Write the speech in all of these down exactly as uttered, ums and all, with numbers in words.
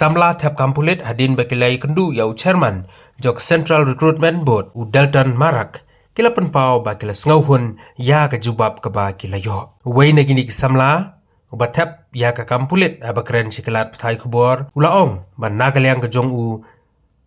samla thep kam pulit hadien ba ki la ïakynduh ïa u chairman jong ka Central Recruitment Board, u Dalton Marak, ki la pynpaw ba ki la sngewhun ïa ka jubab kaba ki la ïoh. Uwei na kine ki samla, uba thep ïa ka kam pulit, haba kren sha ki lad pathai khubor, u la ong ba na ka liang ka jong u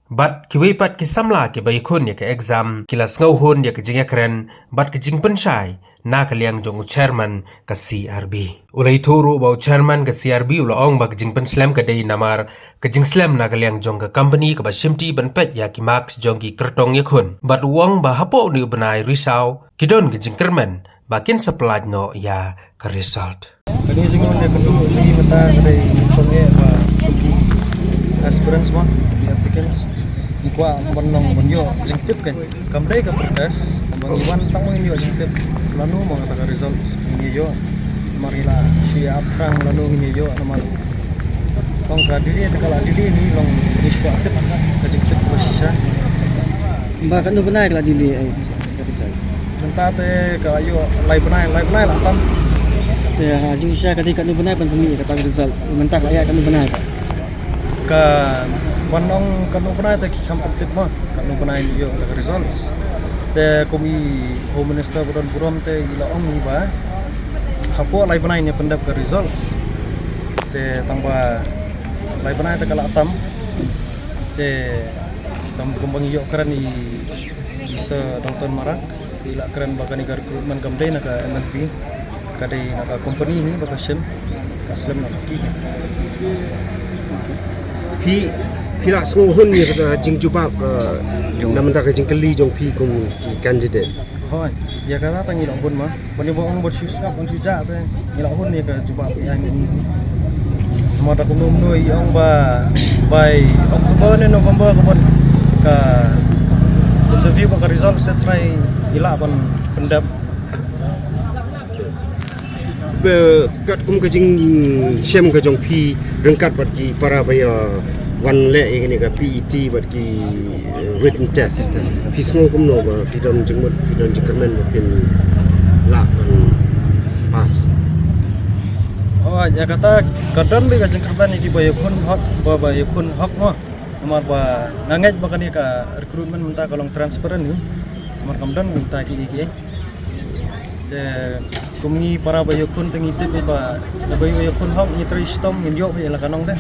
bad kiwei pat ki samla kiba ïakhun ïa ka exam, ki la sngewhun ïa ka jingïakren bad ka jingpynshai na ka liang jong u chairman ka C R B. U la ïathuh ruh ba u chairman ka C R B u la ong ba ka jingpynslem ka dei namar ka jingslem na ka liang jong ka company kaba shimti ban peit ïa ki marks jong ki kyrtong ïakhun. Bad u ong ba hapoh une u bnai Risaw ki don ka jingkyrmen ba kin sa pyllait noh ïa ka result. Kane ka jingwan ïakynduh mynta ka dei ka jingeh ba ki aspirants mo, ki applicants, ki kwah ban long ban ïoh jingtip kan. Kam dei ka protest, ba ngi wan tang ba ngin ïoh jingtip lano mo kata ka result ngin ïoh. Namar ngi la shu ïa ap thrang lano ngin ïoh namar tang ka delay te ka la delay, ngi long ngi shu ap tip ka jingtip ba shisha. Ba katno bnai ka la delay, eh, ka result? Mynta te ka la ïoh lai bnai, lai bnai la tam. Te ha jingshisha ka dei katno bnai ban pynmih kata ka result? Mynta ka la ïaid katno bnai ka? Ka ban ong katno bnai te ki kham pyntip mo katno bnai ïoh kata ka results. Te kum i Home Minister ba don burom te i la ong i ba hapoh lai bnai ngin pyndep ka results. Te tang ba lai bnai te ka la tam. Te kam kumba ngi ïoh kren i, i Sir Dalton Marak i la kren ba kane ka recruitment kam dei na ka M L P, ka dei na ka company hi ba ka shim, ka slem na ka ki. Phi, phi la sngewhun ïa kata jingjubab ka, na mynta ka jingkylli jong phi kum ki candidate? Hooid, ïa kata tang ngi la hun ma. Ban ïa ba ong ba shu sngap ban shu jah te ngi la hun ïa ka jubab ïa ngi. Namar da kumno kumno i ong ba bai October ne November ka ban ka interview ba ka result set trai i lah ban pyndep. Ba katkum ka jingshem ka jong phi ryngkat bad ki para ba ïa wan leh ïa kane ka P E T bad ki written test. Phi sngew kumno ba phi don jingmut, phi don jingkyrmen ba phin lah ban pass? Oh, ïa kata ka don beit ka jingkyrmen ïa kiba ïakhun hok, ba, ba ïakhun hok mo. Namar ba nga ngeit ba kane ka recruitment mynta ka long transparent hi. Namar kam don mynta ki, ki, ki. Te kum ngi para ba ïakhun te ngi tip ba, ba ïakhun hok ngi trei shitom ngin ïoh ba ïa la ka nong te.